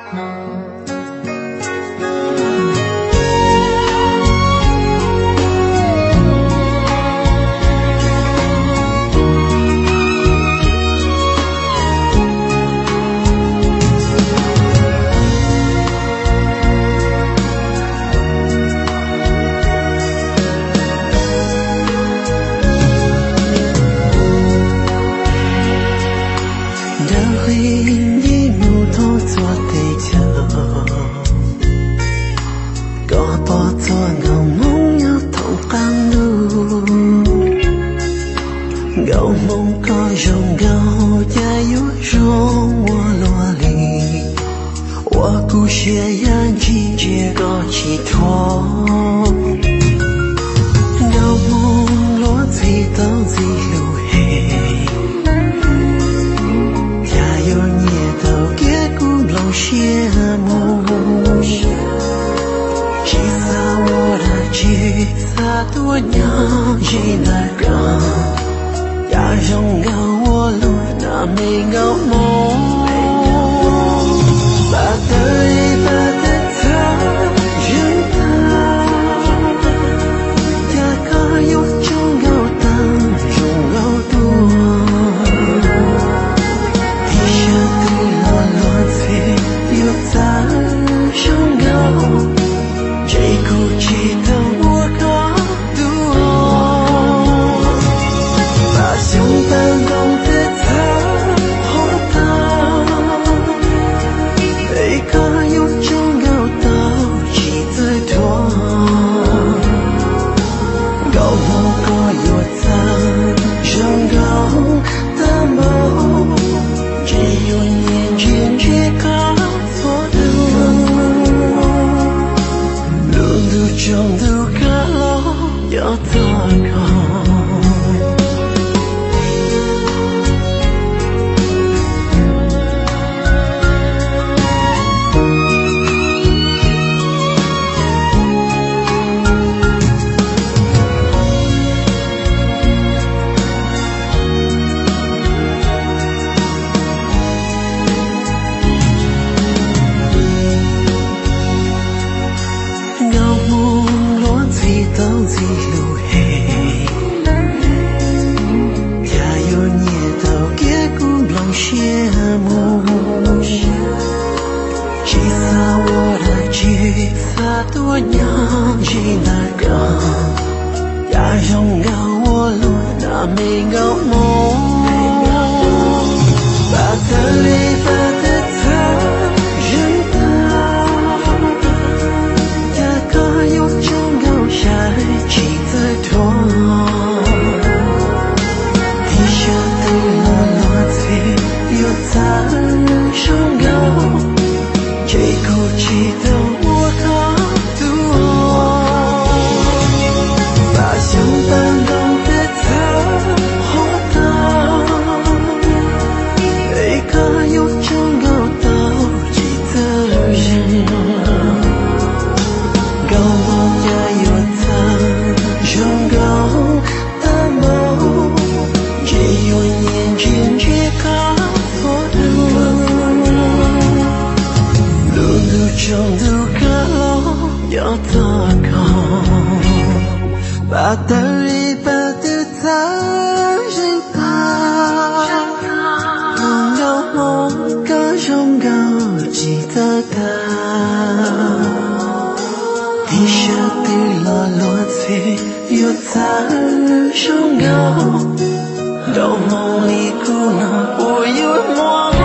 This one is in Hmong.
Ntawm qhib nce mus thoob txhua teb chaws, koj pom txhua nkauj hmoob nyob thoob qab ntuj. Nkauj hmoob koj zoo nkauj cas yuav zoo ua luaj li, ua kuv siab yaj ntshis ntsia koj tsis thuam. Nkauj hmoob luag ntxhi tau ntxim hlub heev, cas yuav nyiam tau kiag kuv nplooj siab mus. Tsis xav ua dab tsi, xav tuaj nyob ze ntawm koj, cas zoo nkauj ua luaj na me nkauj hmoob. Pab tawg li pab tawg txhawv zeeg tag, cas koj yuav tsaug nkauj tag zoo nkauj tuaj. Ib sab twg los luag ntxhi yuav txawj zoo nkauj, ntshe kuv tsis tau ua koj tub. Pab xyoob pab ntoo txhawv txhawv hov tag, es koj yuav tsaug nkauj tau tsis txawj thuam. Nkauj hmoob koj yuav txawj zoo nkauj tag npaum, ntshe yuav nyiam ntsia ntsia koj txhua hnub. Lub ntuj tsaus ntuj kav los yog txog koj. Nkauj hmoob luag ntxhi tau ntxim hlub heev, cas yuav nyiam tau kiag kuv nplooj siab mus. Tsis xav ua dab tsi, xav tuaj nyob ze ntawm koj, cas zoo nkauj ua luaj na me nkauj hmoob. Pab tawg li pab tawg txhawv zeeg tag, cas koj yuav tsaug nkauj saib tsis txawj thuam. Ib sab twg los luag ntxhi yuav txawj zoo nkauj, ntshe kuv tsis tau ua koj tub. Pab xyoob pab ntoo txhawv txhawv hov tag, es koj yuav tsaug nkauj tau tsis txawj zeeg. Nkauj hmoob cas yuav txawj zoo nkauj tag npaum, ntshe yuav nyiam ntsia ntsia koj txhua hnub. Lub ntuj tsaus ntuj kav los yog txog koj, pab tawg li pab tawg txhawv zeeg tag, nkauj hmoob koj zoo nkauj tsis txawj tag. Ib sab twg los luag ntxhi yuav txawj zoo nkauj, nkauj hmoob li kuv no puas yuav muaj